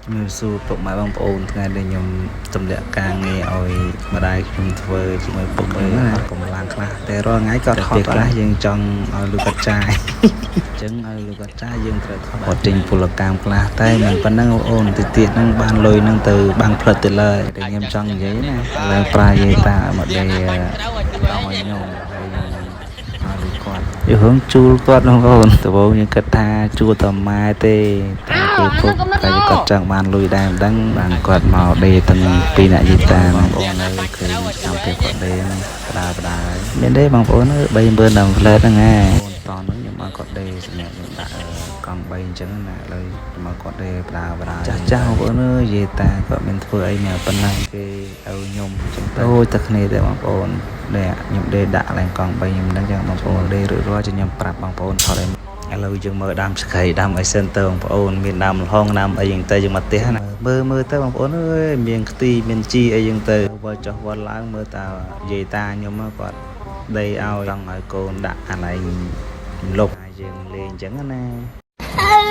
ជំរាបសួរពុកម៉ែបងប្អូនថ្ងៃនេះខ្ញុំទម្លាក់ការងារឲ្យម្ដាយខ្ញុំធ្វើជាមួយពុកខ្ញុំណាកម្លាំងខ្លះតែរាល់ថ្ងៃក៏ថតខ្លះយើងចង់ឲ្យលោកគាត់ចាយអញ្ចឹងឲ្យលោកគាត់ចាយយើងត្រូវថតគាត់ចេញពលកម្មខ្លះតែមិនប៉ុណ្ណឹងបងប្អូនតិចទៀតហ្នឹងបានលុយហ្នឹងទៅបាំងផ្លិតទៅលើតែខ្ញុំចង់និយាយណាឥឡូវប្រាយាយតាមកដេដល់ឲ្យខ្ញុំហើយខ្ញុំឲ្យលុយគាត់យរឿងជួលគាត់បងប្អូនដំបូងយើងគិតថាជួលតែម៉ែទេតែគេពុកតែគាត់ចង់បានលុយដែរមិនដឹងបានគាត់មកដេទាំងពីរអ្នកយាយតាបងប្អូននៅឃើញចាំពេលគាត់ដេហ្នឹងបដាបដាហើយមានទេបងប្អូនអើយ30000ដល់ផ្លែតហ្នឹងហ៎តហ្នឹងខ្ញុំឲ្យគាត់ដេសម្រាប់ខ្ញុំដាក់កង់3អញ្ចឹងណាឥឡូវខ្ញុំឲ្យគាត់ដេបដាបដាចាស់ចាស់បងប្អូនអើយយាយតាគាត់មានធ្វើអីមកប៉ុណ្ណឹងគេឲ្យខ្ញុំអញ្ចឹងទៅអូយតែគ្នាទេបងប្អូននេះខ្ញុំដេដាក់ឡើងកង់3ខ្ញុំមិនដឹងចឹងបងប្អូនដេរួចរាល់ចឹងខ្ញុំប្រាប់បងប្អូនថតឲ្យឥឡូវយើងមើលដើមស្កៃដើមអីសិនទៅបងប្អូនមានដើមល្ហុងដើមអីយ៉ាងទៅយើងមកផ្ទះណាមើលមើលទៅបងប្អូនអើយមានខ្ទីមានជីអីយ៉ាងទៅវិលចុះវិលឡើងមើលតើយាយតាខ្ញុំគាត់ដីឲ្យចង់ឲ្យកូនដាក់អាឡែងលុបយើងលេងអញ្ចឹងណា។